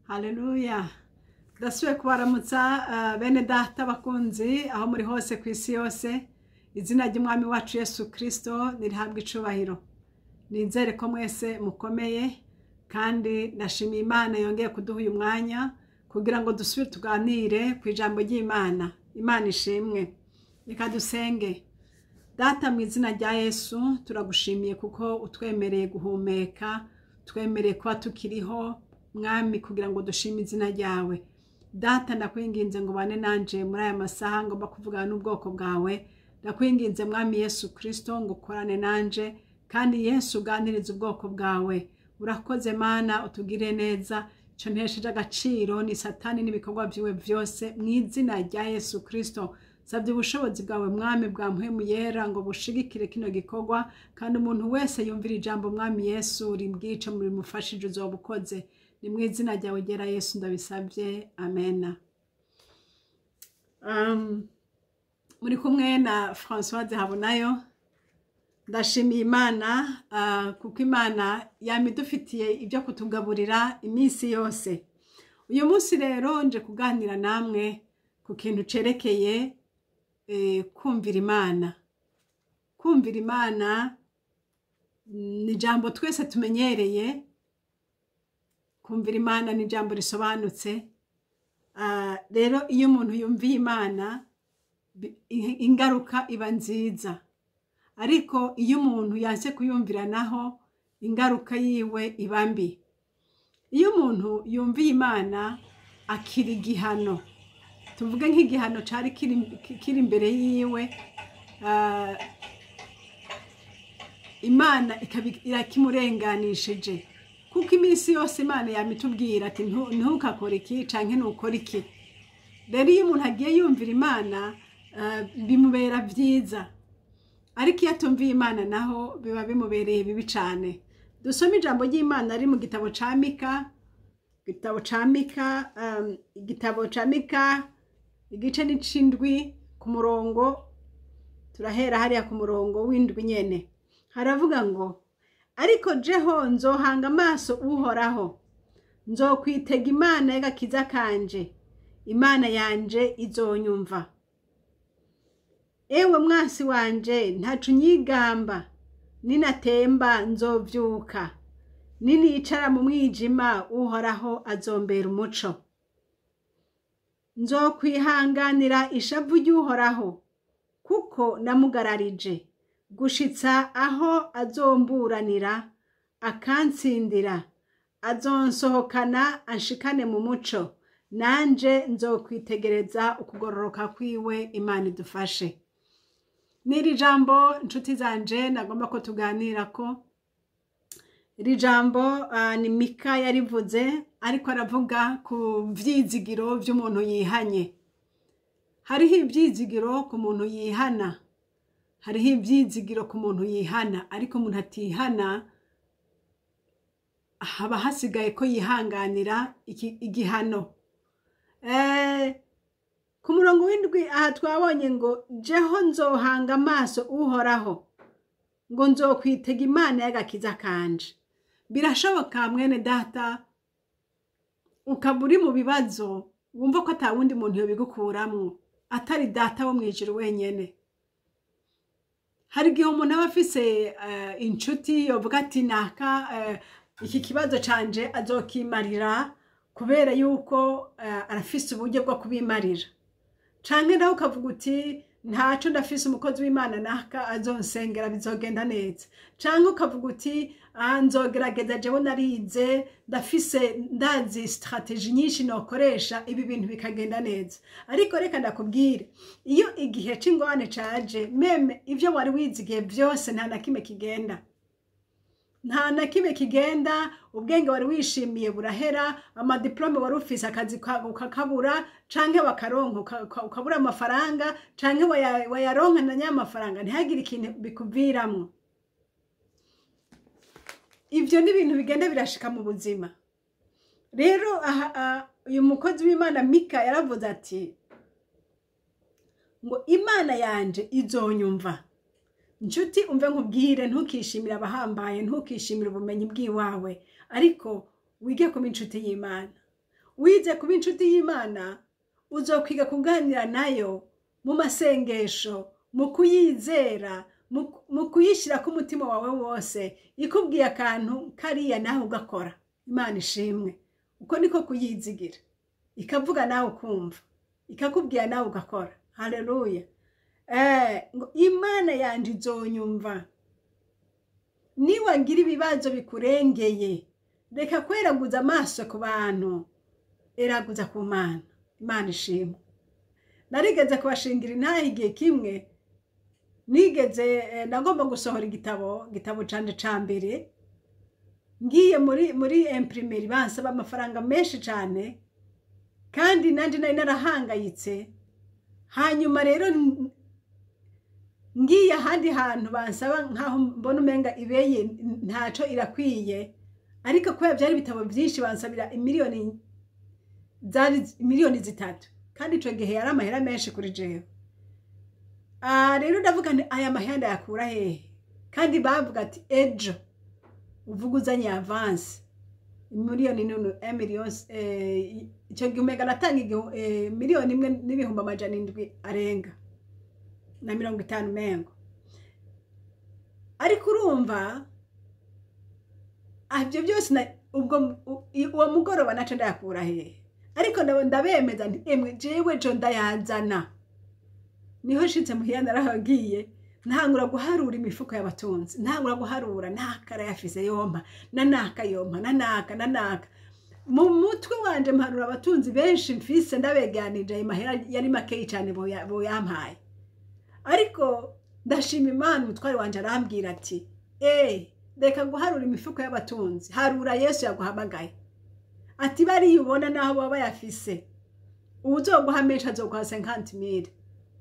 Haleluya. Ndasubiye kubaramutsa bene data bakunzi aho muri hose ku isi yose. Izina ry'Umwami wacu Yesu Kristo nirihabwe icubahiro. Nizere ko mwese mukomeye kandi ndashimiye Imana yongeye kuduha uyu mwanya kugira ngo dusubire tuganire ku ijambo ry'Imana. Imana ishimwe. Reka dusenge. Data, mu izina rya Yesu, turagushimiye kuko utwemereye guhumeka, twemereye kuba tukiriho, Mwami, kugira ngo dushime izina ryawe. Data, ndakwinginze ngo bane nanje muri aya masaha ngomba kuvugana n'ubwoko bwawe. Ndakwinginze, Mwami Yesu Kristo, ngo ukorane nanje kandi Yesu uganirize ubwoko bwawe. Urakoze Mana, utugire neza. Ico ntesheje agaciro ni Satani n'ibikorwa vyiwe vyose mu izina rya Yesu Kristo. Sabye ubushobozi bwawe, Mwami, bwa Mpwemu Yera, ngo bushigikire kino gikorwa, kandi umuntu wese yumvira ijambo, Mwami Yesu, rimbwice rimufashije, uzoba ukoze. Ni mu izina ryawe ryera Yesu ndabisabye, amena. Muri kumwe na Françoise Habonayo. Ndashimiye Imana kuko Imana yama idufitiye ibyo kutugaburira iminsi yose. Uyu munsi rero nje kuganira namwe ku kintu cerekeye kumvira Imana. Kumvira Imana ni ijambo twese tumenyereye. Kumvira Imana ni ijambo risobanutse. Rero iyo umuntu yumviye Imana, ingaruka iba nziza, ariko iyo umuntu yanse kuyumvira naho ingaruka yiwe iba mbi. Iyo umuntu yumviye Imana akira igihano, tuvuge nk'igihano cari kiri imbere yiwe, Imana ikaba irakimurenganishije, kuko iminsi yose Imana yama itubwira ati: "Ntukakore iki canke ntukore iki." Rero iyo umuntu agiye yumvira Imana, bimubera vyiza, ariko iyo atumviye Imana naho biba bimubereye bibi cane. Dusome ijambo ry'Imana riri mu gitabo ca Mika, igitabo ca Mika, igitabo ca Mika, igice ni c'indwi, ku murongo, turahera hariya ku murongo w'indwi nyene. Haravuga ngo: "Ariko jeho nzohanga amaso Uhoraho, nzokwitega Imana y'agakiza kanje, Imana yanje izonyumva. Ewe mwansi wanje, ntaco unyigamba, ninatemba nzovyuka, ninicara mu mwijima Uhoraho azombera umuco. Nzokwihanganira ishavu ry'Uhoraho, kuko namugararije, gushitsa aho azomburanira akantsindira. Azonsohokana anshikane mu muco, nanje nzokwitegereza ukugororoka kwiwe." Imana idufashe. N'iri jambo, nshuti zanje, nagomba ko tuganirako. Iri jambo ni Mika yarivuze, ariko aravuga ku vyizigiro vy'umuntu yihanye. Hariho ivyizigiro ku muntu yihana, hariho ivyizigiro ku muntu yihana, ariko umuntu atihana haba hasigaye ko yihanganira igihano. Ku murongo w'indwi aha twabonye ngo: "Jeho nzohanga amaso Uhoraho, ngo nzokwitega Imana y'agakiza kanje." Birashoboka, mwene data, ukaba uri mu bibazo wumva ko ata wundi muntu yobigukuramwo atari Data wo mw'ijuru wenyene. Hari igihe umuntu aba afise inshuti yovuga ati: "Naka iki kibazo canje azokimarira kubera yuko arafise uburyo bwo kubimarira." Canke nawe ukavuga uti: "Ntaco, ndafise umukozi w'Imana naka azonsengera, bizogenda neza." Canke ukavuga uti: "Ah, nzogerageza, jewe narize, ndafise, ndazi stratégie nyinshi nokoresha ibi bintu bikagenda neza." Ariko reka ndakubwire, iyo igihe c'ingorane caje, même ivyo wari wizigiye vyose nta na kimwe kigenda, nta na kimwe kigenda. Ubwenge wari wishimiye burahera, ama diplômes wari ufise, akazi ukakabura canke wakaronka ukabura amafaranga, canke wayaronka na nyamafaranga ntihagire ikintu bikuviramwo. Ivyo ni ibintu bigenda birashika mu buzima. Rero aha uyu mukozi w'Imana Mika yaravuze ati ngo: "Imana yanje izonyumva." Nshuti, umve nkubwire, ntukishimire abahambaye, ntukishimire ubumenyi bw'iwawe, ariko wige kuba inshuti y'Imana. Wize kuba inshuti y'Imana, uzokwiga kuganira nayo mu masengesho, mu kuyizera, mu kuyishyira ku mutima wawe wose. Ikubwiye akantu kariya nawe ugakora. Imana ishimwe. Uko niko kuyizigira. Ikavuga nawe ukumva, ikakubwira nawe ugakora. Haleluya. Ngo Imana yanje izonyumva. Niwagira ibibazo bikurengeye, reka kweraguza amaso ku bantu, eraguza ku Mana. Imana ishimwe. Narigeze kubashingira intahe igihe kimwe, nigeze nagomba gusohora igitabo canje ca mbere, ngiye muri imprimerie bansaba amafaranga menshi cane, kandi nanje nari narahangayitse. Hanyuma rero ngiye ahandi hantu bansaba nkaho mbona umenga ibeye ntaco irakwiye, ariko kubera byari ibitabo byinshi bansabira imiliyoni, zari miliyoni 3, kandi ico gihe yari amahera menshi kuri jewe. Rero ndavuga nti aya mahera ndayakura hehe? Kandi bavuga ati ejo uvuga uzanye avance miliyoni nunu, miliyoni, icyo gihe umenga natanga 1,700,000 arenga na 50 mengo. Ariko urumva ibyo byose ubwo uwo mugoroba naco ndayakura hehe? Ariko ndabemeza nti emwe jewe jo ndayazana. Niho nshitse muhira narahagiye, ntangura guharura imifuko y'abatunzi, ntangura guharura naka arayafise yompa, na naka yompa, na naka na naka. Mu mutwe wanje mparura abatunzi benshi mfise, ndabeganije ayo mahera yari makeyi cane boyampaye. Ariko ndashima Imana, umutware wanje arambwira ati reka guharura imifuko y'abatunzi, harura Yesu yaguhamagaye. Ati bariya ubona naho baba bayafise, uwuzoguha menshi azoguha 50,000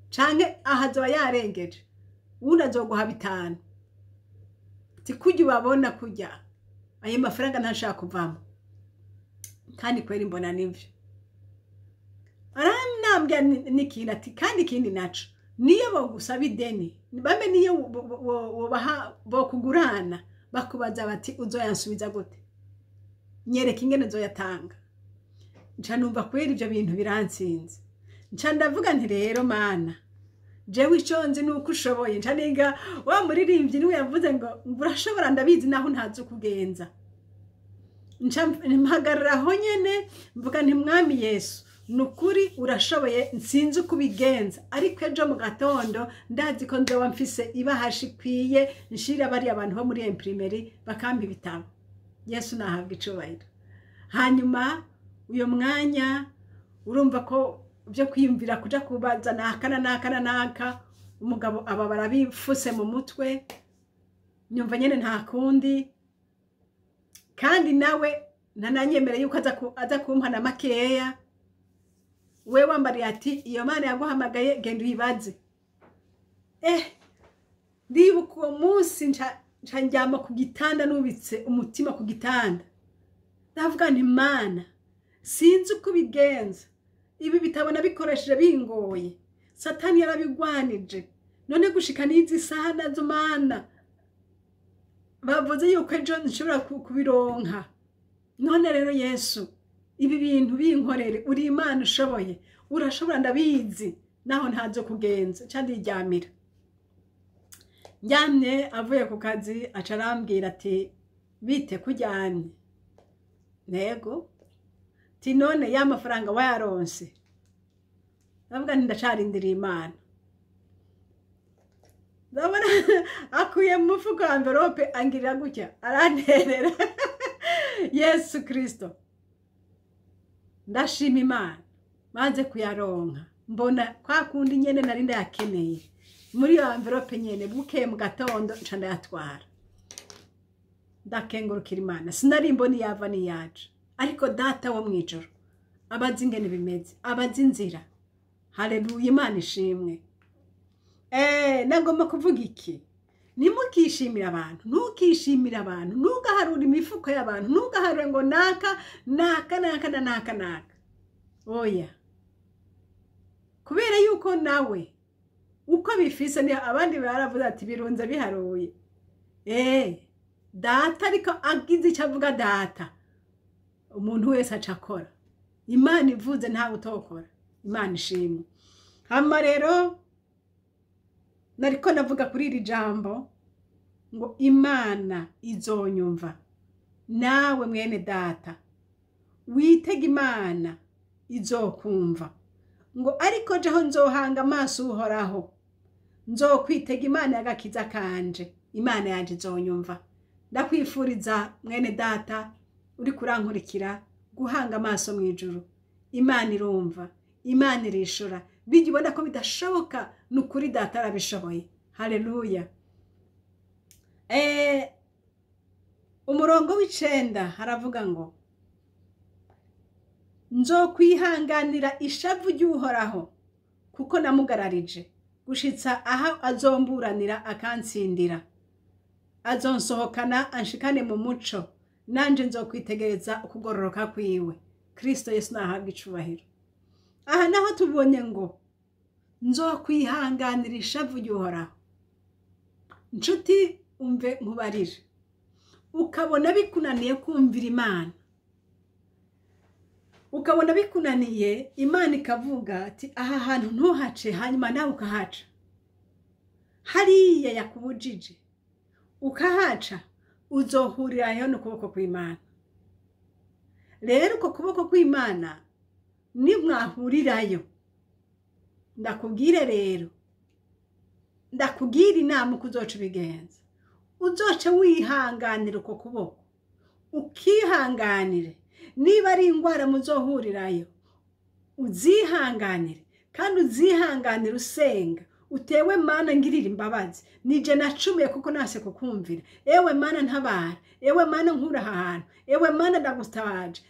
canke aha azoba yarengeje, uwundi azoguha 5. Ati kurya ubabona kurya, ayo mafaranga ntashaka kuvamo. Kandi kweri mbona nivyo. Aranambwira n'ikintu ati kandi ikindi naco, niyo bogusaba ideni, bambe niyo bobaha bokugurana, bakubaza bati uzoyansubiza gute? Nyereka ingene nzoyatanga. Nca numva kweri ivyo bintu birantsinze. Nca ndavuga nti rero Mana, jewe ico nzi nuko ushoboye. Nca niga wa muririmbyi niwe yavuze ngo urashobora, ndabizi naho ntazi ukugenza. Nca mpagarara aho nyene mvuga nti Mwami Yesu, nukuri urashoboye, nsinzi uko ubigenza, ariko ejo mu gatondo ndazi ko nzoba mfise ibahashi ikwiye nshira bariya abantu bo muri imprimerie bakampa ibitabo. Yesu nahabwa icubahiro. Hanyuma uyo mwanya urumva ko byo kwiyumvira kuja kubaza naka na naka na naka, umugabo aba barabifuse mu mutwe, nyumva nyene nta kundi. Kandi nawe ntananyemere yuko aza kumpa na makeya. We wambariye ati iyo Mana yaguhamagaye genda uyibaze. Ndibuka uwo munsi nca ndyama ku gitanda, nubitse umutima ku gitanda, ndavuga nti Mana, sinzi uko ubigenza, ibi bitabo nabikoresheje bingoye, Satani yarabigwanije, none gushika n'izi saha nazo Mana bavuze yuko ejo nshobora kubironka. None rero Yesu, ibi bintu binkorere, uri Imana ushoboye, urashobora ndabizi naho ntazo kugenza. Nca ndiryamira. Ndyamye avuye ku kazi aca arambwira ati bite kuryamye? Nego ti none ya mafaranga wayaronse? Ndavuga nti ndacarindiriye Imana. Ndabona akuye mu mufuko wa envelope angirira gutya, aranterera. Yesu Kristo, ndashima Imana maze kuyaronka, mbona kwa kundi nyene nari ndayakeneye muri iyo envelope nyene. Bukeye mu gatondo nca ndayatwara, ndakengurukira Imana. Sinari mbona iyava n'iyaje, ariko Data wo mw'ijoro abazi ingene bimeze, abazi inzira. Haleluya, Imana ishimwe. Nagomba kuvuga iki? Ntimukishimire abantu, ntukishimire abantu, ntugaharure imifuko y'abantu, ntugaharure ngo naka naka naka na naka naka. Oya, kubera yuko nawe uko bifise ni abandi baravuze ati birunze biharuye. Data ariko agize icyo avuga, Data umuntu wese aca akora. Imana ivuze ntawe utokora. Imana ishimwe. Hama rero nariko navuga kuri iri jambo ngo Imana izonyumva. Nawe mwene data witega Imana izokumva. Ngo ariko jeho nzohanga amaso Uhoraho, nzokwitega Imana y'agakiza kanje, Imana yanje izonyumva. Ndakwifuriza mwene data uri kurankurikira guhanga amaso mu ijuru. Imana irumva, Imana irishura. Bijya ubona ko bidashoboka, ni ukuri data arabishoboye. Haleluya. Umurongo w'9 haravuga ngo nzokwihanganira ishavu ry'Uhoraho kuko namugararije, gushitsa aho azomburanira akantsindira. Azonsohokana anshikane mu muco, nanje nzokwitegereza ukugororoka kwiwe. Kristo Yesu nahabwa icubahiro. Aha naho tubonye ngo nzokwihanganira ishavu ry'Uhoraho. Nshuti, umve nkubarire, ukabona bikunaniye kumvira Imana, ukabona bikunaniye, Imana ikavuga ati aha hantu ntuhace, hanyuma nawe ukahaca, hariya yakubujije ukahaca, uzohurirayo n'ukuboko kw'Imana. Rero uko kuboko kw'Imana nimwahurirayo, ndakubwire rero, ndakubwira inama uko uzoca ubigenza. Uzoca wihanganira uko kuboko, ukihanganire. Niba ari ingwara muzohurirayo, uzihanganire, kandi uzihanganire usenga. Utewe Mana ngirira imbabazi, nije nacumuye kuko nase kukumvira. Ewe Mana ntabara, ewe Mana nkura aha hantu, ewe Mana ndagutabaje.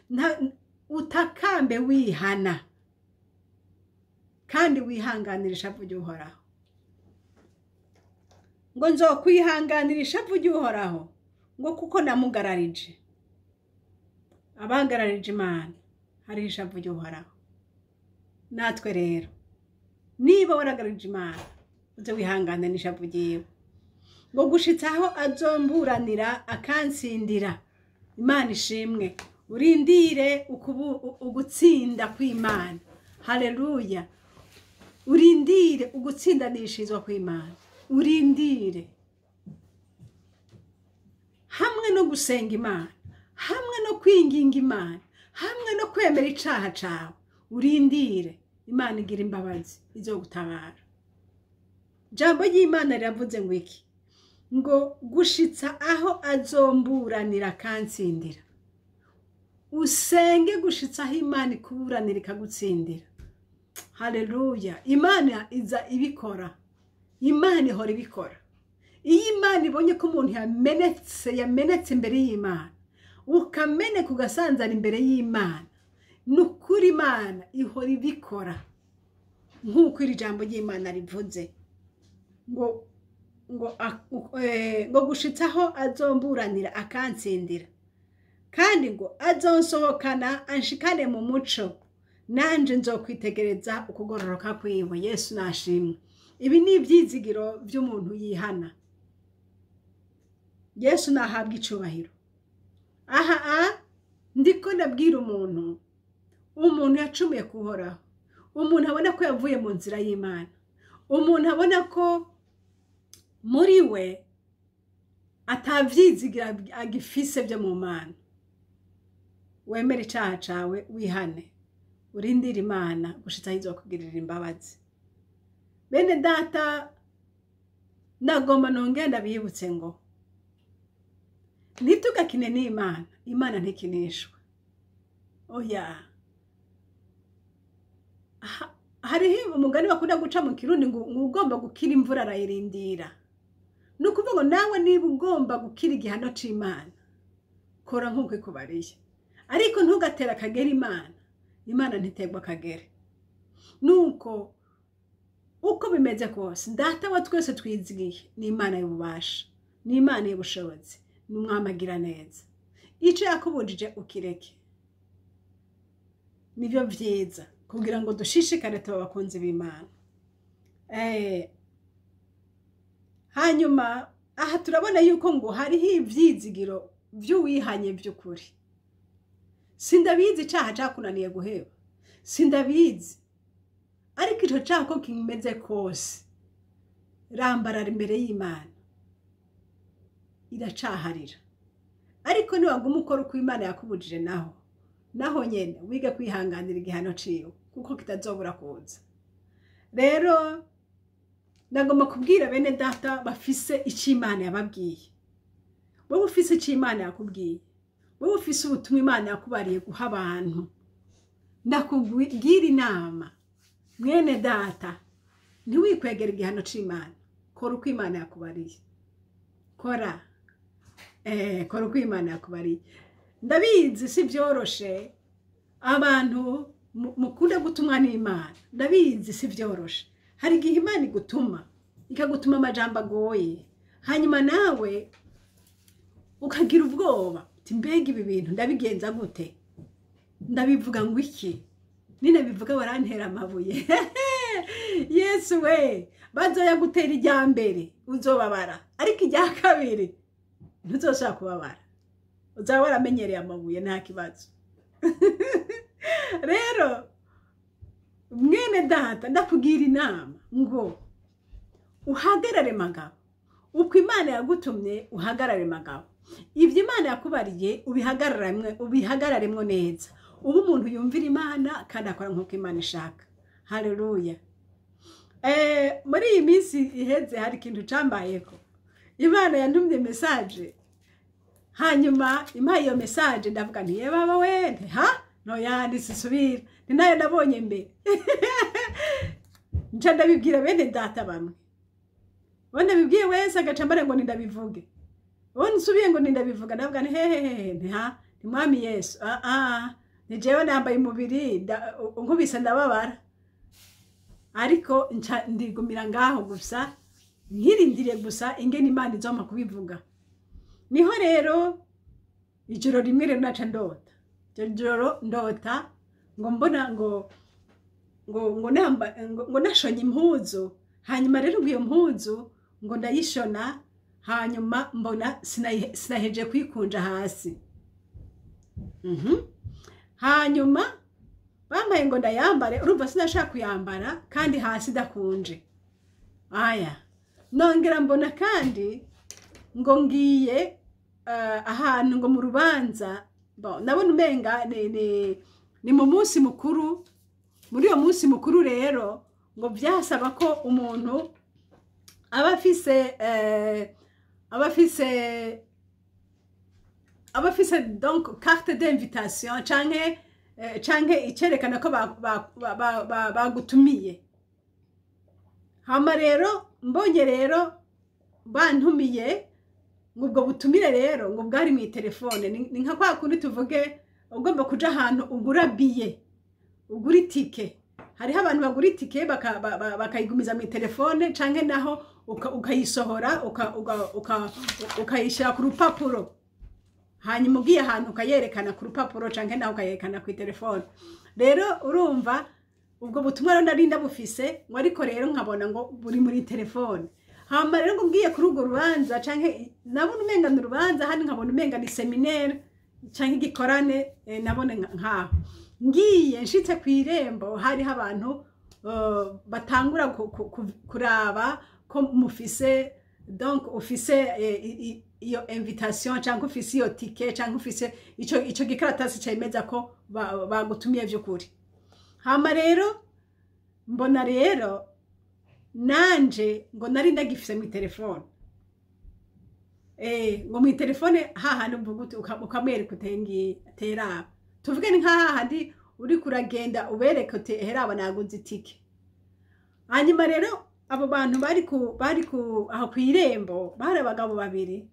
Utakambe wihana, kandi wihanganire ishavu ry'Uhoraho. Ngo nzokwihanganira ishavu ry'Uhoraho, ngo kuko namugararije. Abagararije Imana hari ishavu ry'Uhoraho. Natwe rero niba waragararije Imana, uze wihangane n'ishavu ryiwe. Ngo gushitsa aho azomburanira akansindira. Imana ishimwe. Urindire ugutsinda kw'Imana. Haleluya. Urindire ugutsindanishizwa kw'Imana. Urindire hamwe no gusenga Imana, hamwe no kwinginga Imana, hamwe no kwemera icaha cawe. Urindire Imana igira imbabazi izogutabara. Jambo ry'Imana riravuze ngo iki? Ngo gushitsa aho azomburanira akansindira. Usenge gushitsa aho Imana ikuburanira ikagutsindira. Haleluya. Imana iza ibikora. Imana ihora ibikora. Iyo Imana ibonye ko umuntu yamenetse imbere y'Imana, ukameneka ugasanzara imbere y'Imana, nukuri Imana ihora ibikora. Nk'uko iri jambo ry'Imana rivuze ngo ngo gushitsa aho azomburanira akansindira, kandi ngo azonsohokana anshikane mu muco, nanje nzokwitegereza ukugororoka kwiwe. Yesu nashimwe. Ibi ni ibyizigiro by'umuntu yihana. Yesu nahabwa icubahiro. Aha ndiko ndabwira umuntu yacumuye kuhoraho, umuntu abona ko yavuye mu nzira y'Imana, umuntu abona ko muri we atavyizigira agifise byo mu Mana. Wemere icaha cawe, wihane, urindire Imana gushitsa aho izokugirira imbabazi. Bene data, ndagomba nongere ndabibutse ngo ntitugakine n'Imana. Imana ntikinishwa. Oya. Hariho umugani bakunda guca mu Kirundi ngo ugomba gukira imvura arayirindira. Ni ukuvuga ngo nawe niba ugomba gukira igihano c'Imana, kora nk'uko ikubariye, ariko ntugatera akagera Imana. Imana ntiterwa akagere. Nuko uko bimeze kose, data wa twese twizigiye ni Imana y'ububasha, ni Imana y'ubushobozi, ni Umwami agira neza. Ico yakubujije ukireke, nivyo vyiza kugira ngo dushishikare tuba abakunzi b'Imana. Hanyuma aha turabona yuko ngo hariho ivyizigiro vy'uwihanye vy'ukuri. Sindabizi icaha cakunaniye guheba, sindabizi, ariko ico caha ko kimeze kose, rambarara imbere y'Imana, iracaharira. Ariko niwaguma ukora uko Imana yakubujije, naho nyene wige kwihanganira igihano ciwe, kuko kitazobura kuza. Rero nagomba kubwira bene data bafise icyo Imana yababwiye. Wowe ufise icyo Imana yakubwiye, wowe ufise ubutumwa Imana yakubariye guha abantu, ndakubwira inama, mwene data, ntiwikwegere igihano c'Imana. Kora uko Imana yakubariye, kora uko Imana yakubariye. Ndabizi si byoroshe, abantu mukunda gutumwa n'Imana, ndabizi si byoroshe. Hari igihe Imana igutuma, ikagutuma amajambo agoye, hanyuma nawe ukagira ubwoba uti: "Mbega ibi bintu ndabigenza gute? Ndabivuga ngo iki? Ninabivuga barantera amabuye." Yesu we, bazoya gutera irya mbere uzobabara, ariko irya kabiri ntuzoshaka kubabara, uzaba waramenyereye amabuye, nta kibazo. Rero mwene data, ndakugira inama ngo uhagarare magabo uko Imana yagutumye, uhagarare magabo. Ibyo Imana yakubariye ubihagararemwo neza, uba umuntu yumvira Imana kandi akora nk'uko Imana ishaka. Haleluya! Muri iyi minsi iheze hari ikintu cambayeko. Imana yantumye message, hanyuma impaye iyo message ndavuga nti: "Baba we, nti ha noyanditse isubira ni nayo nabonye mbere." Nca ndabibwira bene data bamwe. Uwo ndabibwiye wese agaca mbara ngo nindabivuge, uwo nsubiye ngo nindabivuga. Ndavuga nti: "Hehehe, nti ha, ni Mwami Yesu, ah ah, ni jewe nambaye umubiri, unkubise ndababara." Ariko nca ndigumira ngaho gusa, nkirindiriye gusa ingene Imana izompa kubivuga. Niho rero ijoro rimwe rero naca ndota. Iryo joro ndota ngo mbona ngo namba ngo nashonye impuzu, hanyuma rero ngo iyo mpuzu ngo ndayishona, hanyuma mbona sinaheje kwikunja hasi. Hanyuma bambaye ngo ndayambare, urumva sinashaka kuyambara kandi hasi idakunje. Aya, nongera mbona kandi ngo ngiye ahantu ngo mu rubanza. Bon, nabona umenga ni mu munsi mukuru. Muri uyo munsi mukuru rero ngo byasaba ko umuntu aba afise donc carte d'invitation canke icerekana ko bagutumiye. Hama rero mbonye rero bantumiye, ngo ubwo butumire rero ngo bwari mu telefone. Ni nka kwa kundi tuvuge ugomba kuja ahantu ugura billet, ugura itike. Hariho abantu bagura itike bakayigumiza mu telefone, canke naho ukayisohora ukayishyira ku rupapuro, hanyuma ugiye ahantu ukayerekana ku rupapuro, canke naho ukayerekana ku telefone. Rero urumva ubwo butumwa rero nari ndabufise ngo, ariko rero nkabona ngo buri muri telefone. Hama rero ngo ngiye kuri urwo rubanza, canke nabona umenga ni urubanza, handi nkabona umenga ni séminaire canke igikorane. Nabone nkaho ngiye, nshitse ku irembo hariho abantu batangura kuraba ko mufise, donc ufise iyo invitation cyangwa ufise iyo ticket cyangwa ufise ico gikaratasi cemeza ko bagutumiye vy'ukuri. Hama rero mbona rero nanje ngo nari ndagifise mu telefone, ngo mu telefone hahandi uvuga uti ukamwereka utengiye teraba, tuvuge ni nka hahandi uriko uragenda ubereka uti: "Heraba, naguze itike." Hanyuma rero abo bantu bari ku aho ku irembo bari abagabo babiri.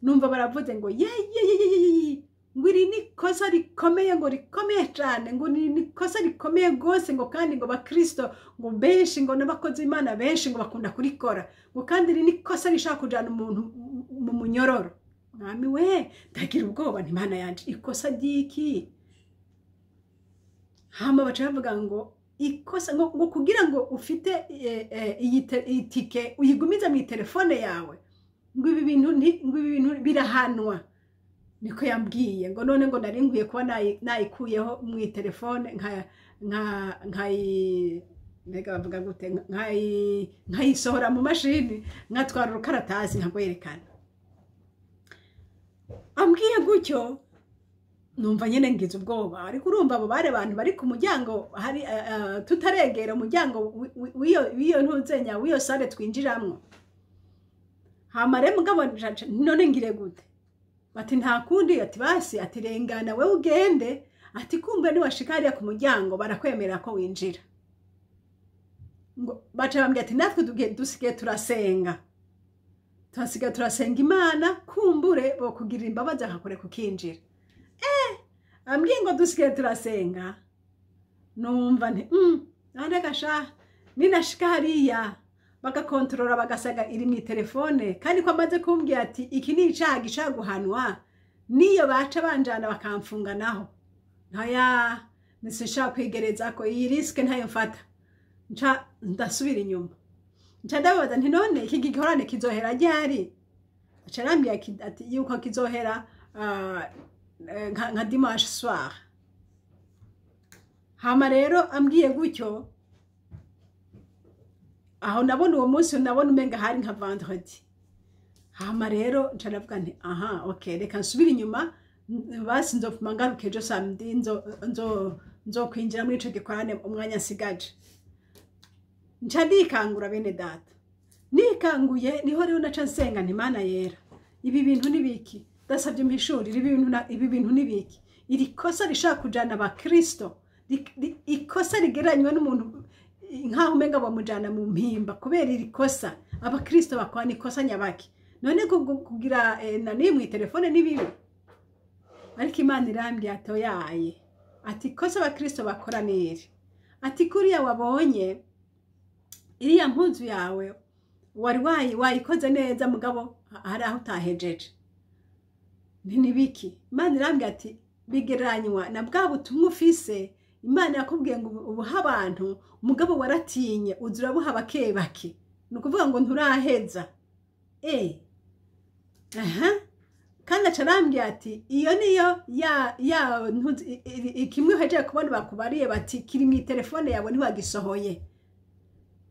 Numva baravuze ngo: "Ye ye ye ye ye ye," ngo iri ni ikosa rikomeye, ngo rikomeye cyane, ngo ni ikosa rikomeye rwose, ngo kandi ngo bakristo ngo benshi, ngo n'abakozi b'Imana benshi ngo bakunda kurikora, ngo kandi iri ni ikosa rishobora kujyana umuntu mu munyororo. Mwami we, ndagira ubwoba, nti: "Imana yanje, ikosa ry'iki?" Hama baca bavuga ngo ikosa ngo kugira ngo ufite iyi tike uyigumize mu telefone yawe, ngo ibi bintu ngo ibi bintu birahanwa. Niko yambwiye ngo none ngo nari nkwiye kuba nayikuyeho mu telefone, nkayi, mbega bavuga gute, nkayisohora mu mashini, nkatwara urukaratasi nkagwerekana. Ambwiye gutyo, numva nyine ngize ubwoba. Ariko urumva abo bari abantu bari ku muryango, hari tutaregera umuryango w'iyo ntuzenya, w'iyo salle twinjiramwo. Hama rero mugabo none ngire gute? Bati nta kundi, ati basi, ati rengana wewe ugende, ati kumbe niwashika hariya ku muryango barakwemerera ko winjira. Ngo baca bambwira ati natwe dusigaye turasenga, tuhasigaye turasenga Imana, kumbure bokugirira imbabazi akakureka ukinjira. Ambwiye ngo dusigaye turasenga, numva nti none gasha ninashika hariya bagakontorora bagasaga iri mu telefone, kandi ko amaze kumbwira ati iki ni icaha gishobora guhanwa, niyo baca banjana bakamfunga naho ntaya nsinshaka kwigereza ko iyi risque ntayo mfata. Nca ndasubira inyuma, nca ndababaza nti none iki gikorane kizohera ryari? Aca arambwira ati yuko kizohera nka dimanche soir. Hama rero ambwiye gutyo, aho nabona uwo munsi nabona umenga hari nka vendredi. Hama rero nca ndavuga nti aha, okay, reka nsubire inyuma, basi nzopfuma ngaruka ejo samedi, nzokwinjira muri ico gikorane umwanya nsigaje. Nca ndikangura, bene data. Nikanguye niho rero naca nsenga nti Mana yera, ibi bintu ni biki? Ndasabye umpishurire ibi bintu, ibi bintu ni biki? Iri kosa rishaka kujana abakristo, ikosa rigereranywa n'umuntu nkaho umenga bamujana mu mpimba kubera iri kosa abakristo bakora, ni ikosa nyabaki? None kugira nani mu telefone ni bibi? Ariko Imana irambwiye ati oyaye, ati ikosa abakristo bakora ni iri, ati kuriya wabonye iriya mpuzu yawe wari wayikoze neza, mugabo hari aho utahejeje. Nibiki? Imana irambwira ati bigereranywa na bwa butumwa ufise Imana yakubwiye ngo ubuha abantu, mugabo waratinye uza urabuha bake bake, ni ukuvuga ngo nturaheza. Aha kandi aca arambwira ati iyo niyo ya kimwe uhejeje kubona bakubariye bati kiri mu telefone yawe ntiwagisohoye,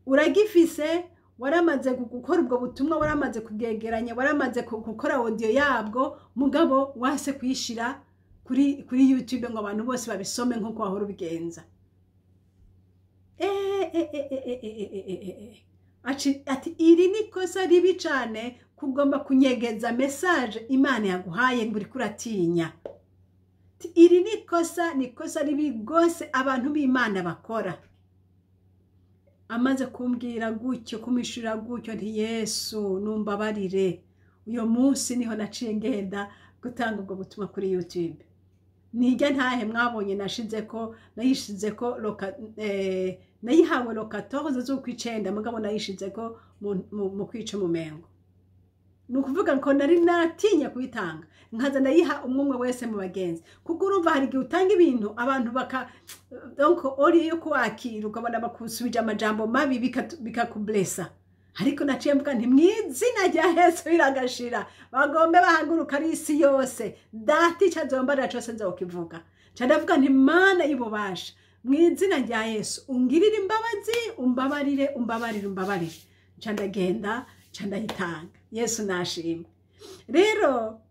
uragifise, waramaze gukora ubwo butumwa, waramaze kubwegeranya, waramaze gukora audio yabwo, mugabo wase kuyishira kuri YouTube ngo abantu bose babisome nk'uko wahora ubigenza. Ati iri ni kosa ribi cane kugomba kunyegeza message Imana yaguhaye ngo uriko uratinya. Iri ni kosa, ni kosa ribi gose abantu b'Imana bakora. Amaze kumbwira gutyo, kumishura gutyo, nti Yesu numbabarire. Uyo munsi niho naciye ngenda gutanga ubwo butumwa kuri YouTube. Nijya ntahe mwabonye nashizeko, nayishizeko nayihawe le 14 z'ukwicenda, mugabo nayishizeko mu kwica umumengo. Ni ukuvuga ngo nari naratinya kuyitanga, nkaza ndayiha umwe wese mu bagenzi, kuko urumva hari igihe utanga ibintu abantu baka, donc ori yo kwakira ukabona bakusubije amajambo mabi bikakublessa. Ariko naciye mvuga nti mw'izina rya Yesu biragashira, bagombe bahaguruka ari isi yose, data ico azombarira cose nzokivuga. Nca ndavuga nti Mana y'ububasha, mw'izina rya Yesu ungirire imbabazi, umbabarire, umbabarire, umbabarire. Nca ndagenda, nca ndayitanga. Yesu nashimwe. Rero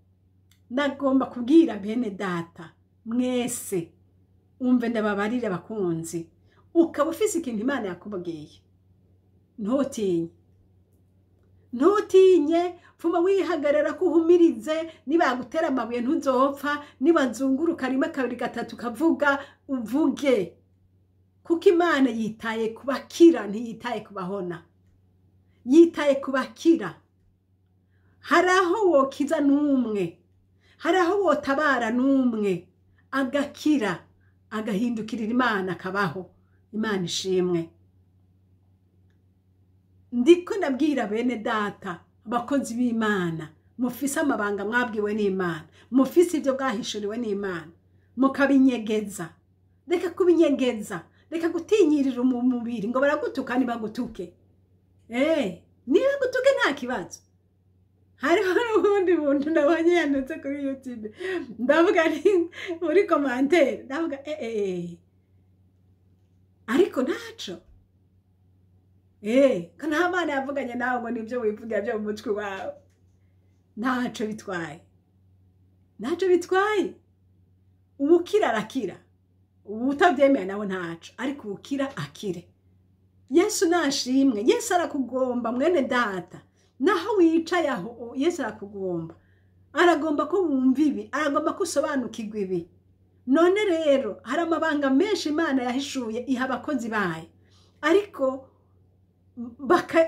ndagomba kubwira bene data mwese, umve ndababarire abakunzi, ukaba ufise ikintu Imana yakubwiye, ntutinye, ntutinye, pfuma wihagarara ko uhumirize, nibagutera amabuye ntuzopfa, nibazunguruka rimwe kabiri gatatu kavuga uvuge, kuko Imana yitaye kubakira, ntiyitaye kubahona, yitaye kubakira. Hari aho wokiza n'umwe, hari aho wotabara n'umwe, agakira, agahindukirira Imana akabaho. Imana ishimwe. Ndiko ndabwira bene data abakozi b'Imana, mufise amabanga mwabwiwe n'Imana, mufise ibyo bwahishuriwe n'Imana, mukabinyegeza. Reka kubinyegeza, reka gutinyirira mu mubiri ngo baragutuka, nibagutuke. Nibagutuke nta kibazo. Hariho n'ubundi muntu nabonye yanditse kuri YouTube, ndavuga nti muri commentaire, ndavuga ariko ntaco ko nta Mana yavuganye nawe ngo nibyo wivugira byo mu mutwe wawe. Ntaco bitwaye, ntaco bitwaye. Ubukira arakira, ubutabyemeye nawe ntaco, ariko ubukira akire. Yesu nashimwe. Yesu arakugomba mwene data, naho wicaye aho Yesu arakugomba, aragomba ko wumva ibi, aragomba ko usobanukirwa ibi. None rero hari amabanga menshi Imana yahishuye iha abakozi bayo, ariko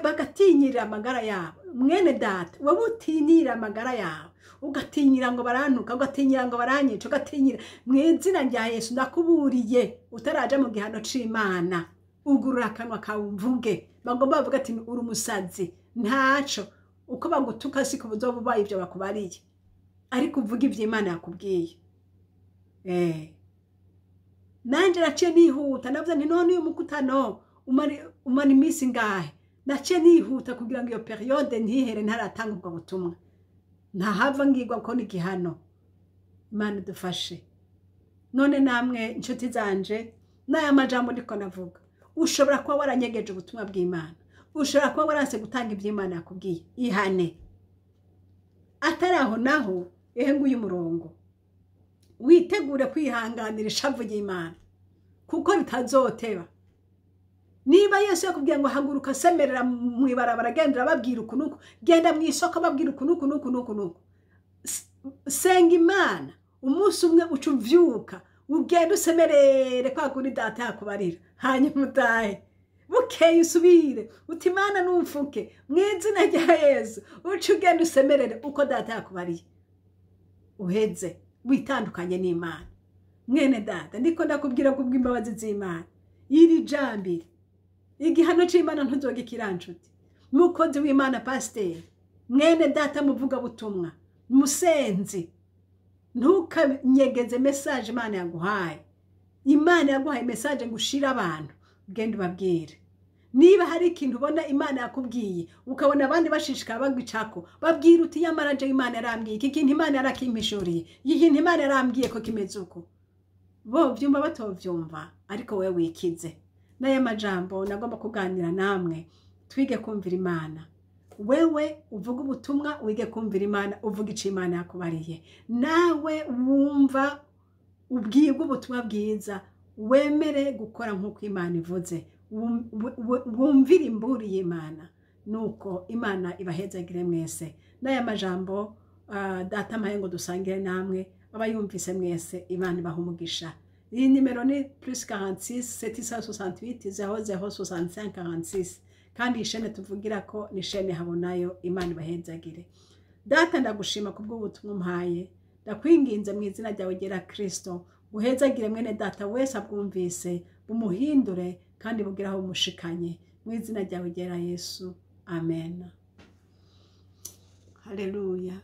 bagatinyirira amagara yabo. Mwene data, wowe utinyira amagara yawe, ugatinyira ngo barantuka, ugatinyira ngo baranyica, ugatinyira, mu izina rya Yesu ndakuburiye, utaraja mu gihano c'Imana, ugurura akanwa kawe umvuge. Bagomba bavuga ati uri umusazi, ntaco, uko bagutuka siko buzoba ubaye ivyo bakubariye, ariko uvuge ivyo Imana yakubwiye. Nanje naciye nihuta, navuze nti none uyu mukutano umara iminsi ngahe? Naciye nihuta kugira ngo iyo période ntihere ntaratanga ubwo butumwa, ntahava ngirwa ko ni igihano. Imana idufashe. None namwe inshuti zanje, n'aya majambo ndiko navuga, ushobora kuba waranyegeje ubutumwa bw'Imana, ushobora kuba waranse gutanga ibyo Imana yakubwiye, ihane. Atari aho naho, ehe nguyu umurongo, witegure kwihanganira ishavu ry'Imana, kuko bitazoteba. Niba Yesu yakubwiye ngo haguruka semerera mu ibarabara, gendera babwira uku nuku, genda mu isoko babwira uku nuku nuku nuku nuku, senga Imana umunsi umwe uca uvyuka ugenda usemerere kwa kundi data yakubarira, hanyuma utahe bukeye usubire uti Imana numfuke mu izina rya Yesu, uca ugenda usemerere uko data yakubariye, uheze witandukanye n'Imana. Mwene data, ndiko ndakubwira kubw'imbabazi z'Imana, iri jambire igihano c'Imana ntuzogikira nshuti. Mukozi w'Imana, pasiteri, mwene data, muvuga butumwa, musenzi, ntukanyegeze message Imana yaguhaye. Imana yaguhaye message ngo ushire abantu, ugende ubabwire. Niba hari ikintu ubona Imana yakubwiye, ukabona abandi bashishikara bagwicako, babwira uti nyamara je Imana yarambwiye iki kintu, Imana yarakimpishuriye iki kintu, Imana yarambwiye ko kimeze uko. Bo vyumva batovyumva, ariko wewe wikize. N'aya majambo nagomba kuganira namwe, twige kumvira Imana. Wewe uvuga ubutumwa, wige kumvira Imana, uvuga ico Imana yakubariye. Nawe wumva ubwirwa ubutumwa bwiza, wemere gukora nk'uko Imana ivuze, wumvire imburi y'Imana. Nuko Imana ibahezagire mwese. N'aya majambo data mpaye ngo dusangire namwe, abayumvise mwese, Imana ibaha umugisha. Iyi nimero ni +46 768 00 65 46, kandi iyi shene tuvugira ko ni shene Habonayo. Imana ibahezagire. Data, ndagushima kubw'ubutumwa umpaye, ndakwinginze mu izina ryawe ryera Kristo, guhezagire mwene data wese abwumvise, bumuhindure kandi bugire aho bumushikanye, mu izina ryawe ryera Yesu, amen. Haleluya.